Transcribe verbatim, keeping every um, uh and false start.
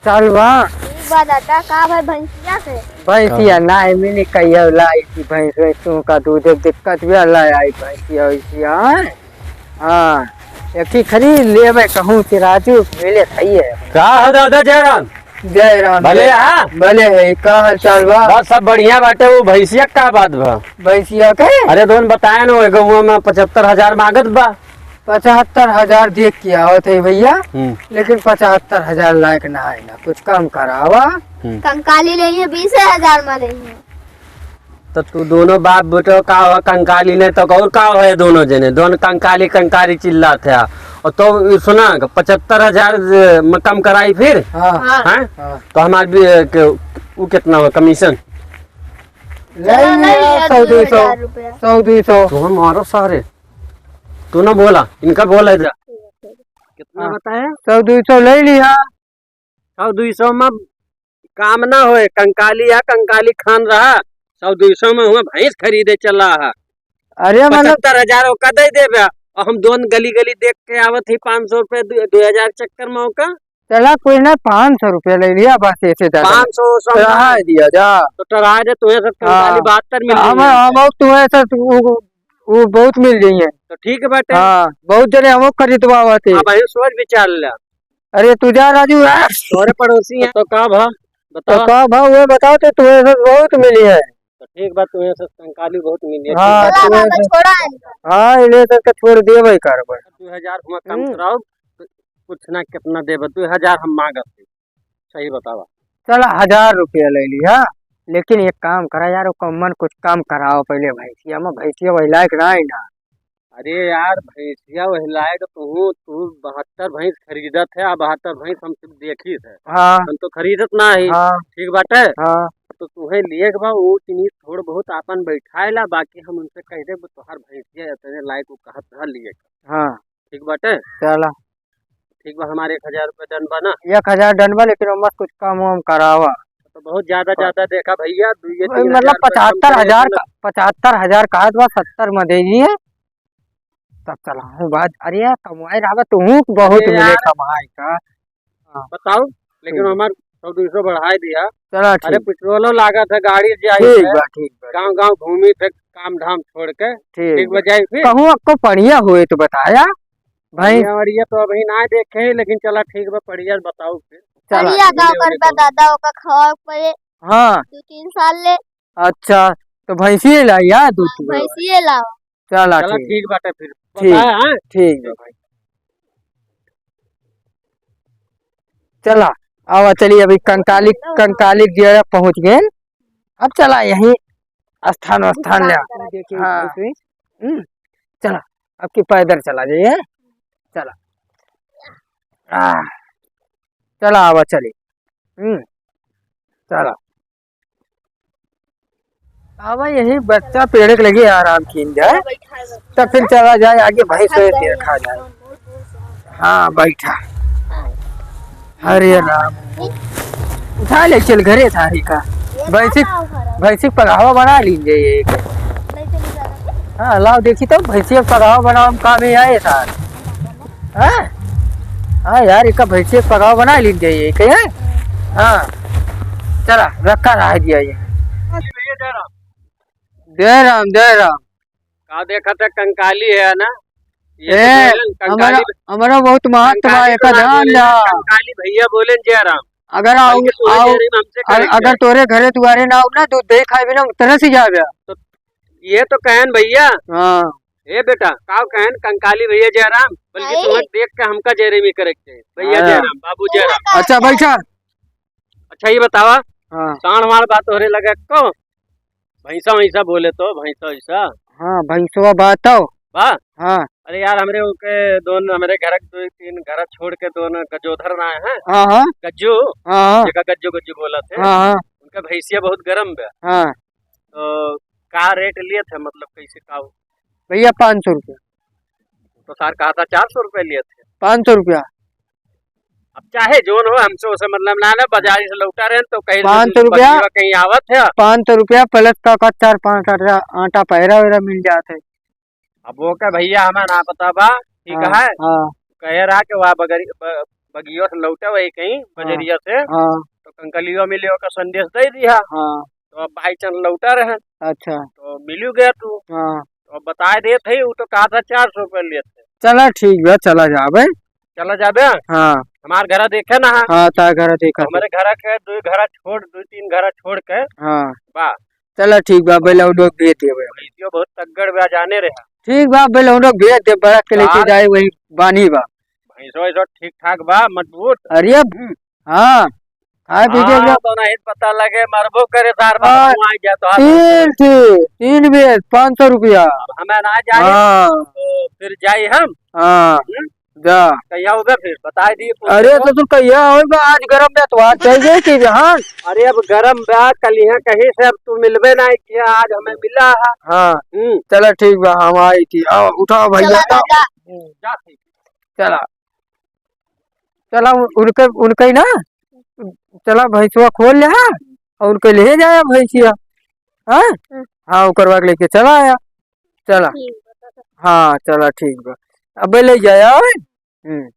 चल बा। ठीक बा दादा, का भाई भैंसिया से? भैंसिया का? ना है, मैंने कहिया लाई थी भैंस, वैंस तू का दूध एक दिक्कत भी ला आई भैंसिया, वैसिया, हाँ? हाँ, एक ही खरीद लेबे कहूँ से राजू, मिले खाइए। का हो दादा जयराम? जय राम, भले जय। हाँ? भले है, का हाल चाल बा? बस सब बढ़िया बाटे, वो भैंसिया का बात बा? भैंसिया के? अरे दोन बताए न, एगो हुआ में पचहत्तर हजार मांगत बा। पचहत्तर हजार देख के आवत है भैया, हम्म। लेकिन पचहत्तर हजार लायक ना है ना, कुछ कम करावा। हम्म। कंकाली लेइहैं, बीस हजार में लेइहैं। तो तू दोनों बाप बेटो का हो, कंकाली नहीं तो और का हो, ये दोनों जने, दोनों कंकाली, कंकाली चिल्लात है। और तो सुना, पचहत्तर हजार में कम कराई फिर? हाँ। हाँ। हैं? हाँ। तो हमार भी, ए, के, वो कितना हो कमीशन? ले चलो, ले लिया, लिया, सौ, दो सौ। दो हजार रुपया। सौ, दो सौ। तो हम मारो सारे। तू ना बोला, इनका बोला जा। कितना हाँ। बताया? सौ, दो सौ ले लिया। सौ, दो सौ में काम ना होए, कंकाली या कंकाली खान रहा, सौ, दो सौ में हुआ भैंस खरीदे चला है। अरे, मतलब पचहत्तर हजार ओका दे देबे, और हम दोन गली गली देख के आवत ही पाँच सौ रुपये, दो, दो हजार चक्कर में ओका। चला, कोई ना, पाँच सौ रुपया ले लिया बस, ऐसे ज्यादा। पाँच सौ, सौ रहा दिया जा। तो टरा दे, तुम्हें सब हाँ। कंकाली बहत्तर मिल हम, रही है। हम और तुम्हें सब वो, वो बहुत मिल रही है। तो ठीक बाटे। हाँ, बहुत जने हमो खरीदवावत है। अब यही सोच विचार ले। अरे तू जा राजू, आ। तोरे पड़ोसी हैं। तो का भा? तो बताओ। का भा, वो बताओ तो तुम्हें सब बहुत मिली है। तो ठीक बा, तुम्हें सब कंकाली बहुत मिली है। हाँ, चला तुम्हें बाबा, सब छोड़ा है। हाँ, इन्हें सब के छोड़ दिए भाई कारबर। दो हजार हुआ कम हम्म। कराओ, तो कुछ ना कितना देबे, दो हजार हम मांगत हई। सही बतावा। चला, हजार रुपया ले ली, हाँ, लेकिन एक काम करा यार, ओकर मन कुछ कम कराओ पहले, भैंसिया में, भैंसिया वही लायक ना है ना। अरे यार, भैंसिया वही लायक तू, तू बहत्तर भैंस खरीदत है, आ बहत्तर भैंस हम सिर्फ देखी है। हाँ। हम तो खरीदत ना ही। हाँ। ठीक बाटे? हाँ। तो तुहे लिए के बा, वो चीनी थोड़ बहुत आपन बैठाए ला, बाकी हम उनसे कह देब, तोहार भैंसिया इतने लायक वो कहत रहा लिए के। हाँ। ठीक बाटे? चला। ठीक बा, हमारे एक हजार रुपया done बा ना? एक हजार done बा, लेकिन ओमा कुछ कम वम करावा। तो बहुत ज्यादा, हाँ। ज्यादा देखा भैया, दुइये भाई, तीन मतलब हजार रुपया कम पचहत्तर हजार करे का, पचहत्तर हजार कहत बा, सत्तर में दे दिए। तब चला हूँ बात, अरे यार, कमाए रहबा तू, बहुत ए मिले यार। कमाए का। हाँ। बताओ, लेकिन ठीक। हमार सौ दो सौ बढ़ाए दिया। चला, अरे, ठीक। पेट्रोलो लागत है, गाड़ी जाई ठीक है। बा, ठीक बा। गाँव, गाँव घूमी थे, काम धाम छोड़ के। ठीक ठीक बा। बा, जाई फिर। कहूँ आपको बढ़िया हुए तो बताया भाई। बढ़िया, बढ़िया तो अभी ना देखे, लेकिन चला, ठीक बा, बढ़िया बताओ फिर। चला, बढ़िया ठीक। गाँव करता दादा, ओका खवाए पड़े। हाँ। दो तीन साल ले। अच्छा, तो भैंसिए लाई यार, दूध हाँ, पीवे वाली। भैंसिए लाओ। चला, चला, ठीक। ठीक बाटे फिर। ठीक, बताया, हाँ? ठीक बा भाई। चला, आवा, चली, अभी कंकाली, कंकाली डेरा पहुँच गए। अब चला, यहीं स्थान, स्थान ले। हाँ। हम्म, चला, अब की पैदल चला जाइए। चला। आ, चला, आवा, चली। हम्म, चला। अब यही बच्चा पेड़ के लगे आराम कीन जाए, तब फिर चला जाए आगे, भैंस वैंस देखा जाए। हाँ, बैठा। हरे राम, उठा ले, चल घरे सारी का। भैंसी, भैंसी पगहावा बना लीजिए ये एक। हाँ, लाओ देखी तो, भैंसी पगहावा बनावा में काम ही आए सार। हाँ? हाँ यार, एका भैंसिया के पगाव बना लीन जाइए, कहे? हाँ। चला, रखा रहा दिया ये। जय राम, जय राम। का देखत है, कंकाली है ना? ये तो ए, बोले, कंकाली हमारा, हमारा बहुत महत्व कंकाली है, तो एका ना ध्यान बोले, दा। कंकाली भैया बोले, जय राम। अगर आओ, कंकाली तो आओ, जय राम हमसे अगर, करेंगे। अगर तोरे घरे दुआरे ना आओ ना, दूध दही खाए बिना तरस ही जावे। तो ये तो कहन भैया। हाँ। ए बेटा, काव कहन कंकाली भैया जयराम, बल्कि आई। तुम्हें देख के हमका जयरेमी करे के चाहिए। भैया हाँ। जयराम, बाबू जयराम। अच्छा, बैठा। अच्छा, ये बतावा, हाँ। साँड़ वाण बात तोहरे लगे को? भैंसा वैसा बोले तो, भैंसा वैसा। हाँ, भैंसवा बात हो। बा? हाँ। अरे यार, हमरे ओके दोन, हमरे घर के दो तीन घर छोड़ के दोन गजोधर ना है। हाँ, हाँ। गज्जू। हाँ, हाँ। जेका गज्जू, गज्जू बोलत है। हाँ, हाँ। उनका भैंसिया बहुत गरम बा। हाँ। तो का रेट लिए थे, मतलब कैसे का हो? भैया, पाँच सौ रुपया। तो सार कहा था चार सौ रुपया लिए थे। पाँच सौ रुपया। अब चाहे जोन हो, हमसे उसे मतलब ना ले, बाजारी से लौटा रहे हैं तो कहीं पाँच सौ रुपया। बगिया कहीं आवत है। पाँच सौ रुपया प्लस का, का चार पाँच आटा, आटा पैरा वैरा मिल जात है। अब वो का भैया हमें ना पता बा, ठीक हाँ, है? हाँ। कहे रहा कि वह बगरी, ब-, बगियो से लौटा वही कहीं हाँ। बजरिया से, हाँ। तो कंकलियो मिले, ओकर संदेश दे दिया। हाँ। तो अब भाई चंद लौटा रहे। अच्छा। तो मिलू गया तू। हाँ। तो अब बताए देत है, वो तो कहा था चार सौ रुपये लेते। चला ठीक बा, चला जाबे। चला जाबे? हाँ। हमार घरा देखे ना है। हाँ, तार घरा देखा था। हमारे घरा के दो घरा छोड़, दो तीन घरा छोड़ के। हाँ। बा। चला ठीक बा, बैलौंडो भेज देबे। भैंसियो बहुत तगड़ बा, जाने रहे। ठीक बा, बैलौंडो भेज दे, बरात के लेके का? जाए, वही बानी बा। भैंसो वैसो ठीक ठाक बा, मजबूत। अरे, हम्म। हाँ, हाँ, विजय हाँ, भैया। तो नहीं पता लगे, मरबो करे, सार हाँ, बा, आ गया तो तीन ठी, तीन बेर, पाँच सौ रुपया। अब हमें ना जाए, हाँ। तो फिर जाई हम। हाँ, हम्म? जा। कहिया होगा फिर, बताए दिए, फोन अरे, करो। तो तू कहिया होगा, आज गरम बा, तो आज चल जाए कि बिहान। अरे, अब गरम बा, कल यहाँ कहीं से अब तू मिलबे ना किया, आज हमें मिला है। हाँ, हम्म। चला ठीक बा, हम आई थी, आओ, उठाओ भैया, चला, उठाओ। चला। हम्म, जा ठीक। चला। चला उ-, उनके, उनके ना, चला भैंसवा खोल ले, हाँ, और उनके ले जाया भैंसिया, हाँ? हम्म। हाँ, ओकर बाद लेके चला आया, चला। ठीक बा। हाँ, चला, ठीक बा, अबे ले जाया, हाँ? हम्म।